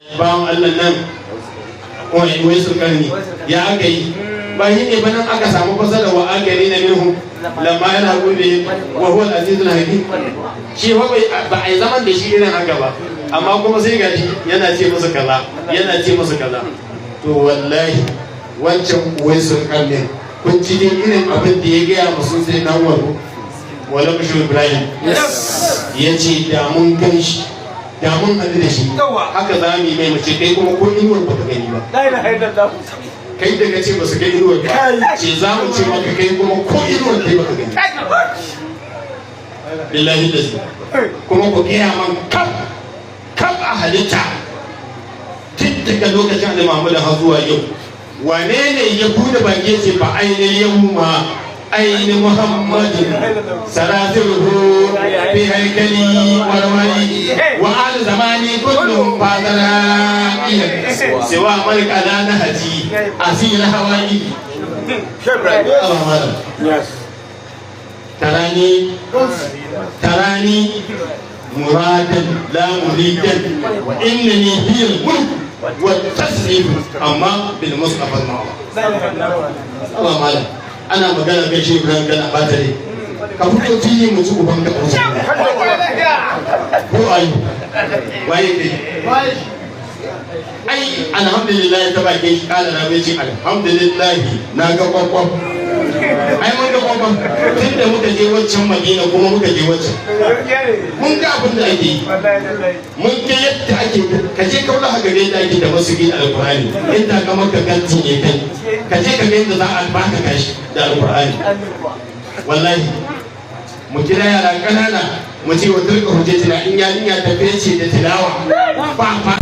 Bawan Allah nan, wai sulkarni ya aka yi ba shi ne ba nan aka samu fasara wa akarina minhum lamma yalhaqu bihim wa huwa al-azizul hakim. Shi fa ba a yi zaman da shi irin haka ba, amma kuma sai gashi yana ce musu kaza, yana ce musu kaza. To wallahi wancan Uwaisul Qarni, kun ci dai irin abin da ya gaya musu. Sai dan waro wala mushi Ibrahim ya ce da mun gan shi, da mun haɗu da shi, haka za mu yi mai mace. Kai kuma ko inuwar ba ka gani ba. La ilaha illallah. Kai da ka ce ba su kai inuwar ba, ce za mu ce maka kai kuma ko inuwar kai ba ka gani. Billahi da kuma ku gaya man, kaf kaf a halitta, tun daga lokacin da Muhammadu har zuwa yau, wane ne ya bude baki ya ce fa ainihin yawma aini Muhammadin saratiruhu fi haikali warwari wa al zamani kullum fadara siwa man qala nahaji asir hawai? Allah malam. Tarani tarani muradan la muridan wa innani hiya al-mulk wa tasrif amma bil mustafa al-ma'ruf. Allah malam, ana magana kai shi Ibrahim kana bata ne. Ka fito fili mu ci uban ka. Ko ayu waye kai? Ai alhamdulillah, ta bakin shi kala na mai ce alhamdulillah, na ga kwakwam. Ai mun ga kwakwam tun da muka je waccan Madina, kuma muka je waccan, mun ga abin da ake yi, mun ga yadda ake. Ka je kaula ka ga yadda ake da masu da Alkur'ani. Inda ka maka ganti ne kai, ka je ka ga yadda za a baka kashi da Alkur'ani. Wallahi mu kira yara ƙanana mu ce wa tilka hujjatina, in yarinya ta fece da tilawa ba.